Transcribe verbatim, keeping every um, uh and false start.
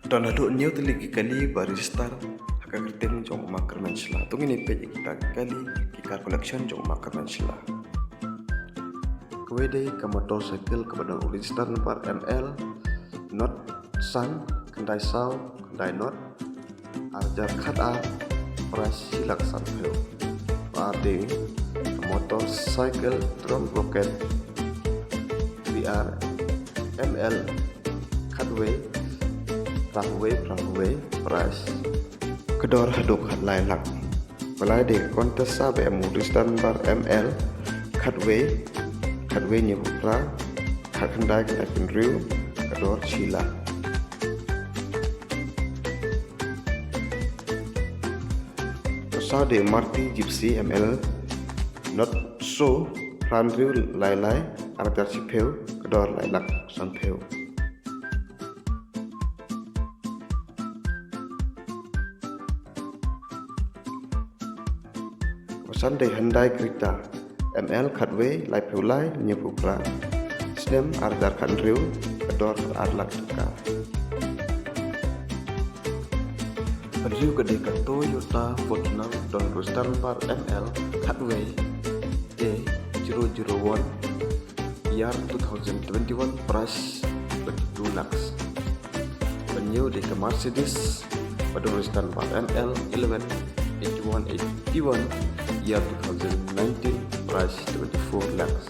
Don haduh hynñiew tylli ki kali ba register ha ka kyrteng jong u Ma Kyrmen Shylla. To ngin ïa peit ïa kita ki kali ki car collection jong u Ma Kyrmen Shylla. Kawei dei ka motorcycle kaba don u register number M L not san khyndai saw khyndai not ar hajar khat ar, price shi lak san phew. Ba ar dei ka motorcycle drum rocket V R M L khatwei phra wei phra wei, price ka dor haduh khatlai lak. Ba lai dei ka Contessa ba em u register number M L khatwei khatwei hynñiew phra khatkhyndai khyndai hynriew, ka dor shi lak. Ka saw dei Maruti Gypsy M L not saw phra hynriew lai lai, ar hajar shi phew, ka dor lai lak san phew. Ka san dei Hyundai Creta M L khatwei lai phew lai hynñiew phew phra, snem ar hajar khathynriew, ka dor ar lak tyngka. Hynriew ka dei ka Toyota Fortuner, don register number M L khatwei A zero zero one, year two thousand twenty-one, price twenty-two lakhs. Hynñiew dei ka Mercedes ba don register number M L eleven eighty-one eighty-one, year two thousand nineteen, price twenty-four lakhs.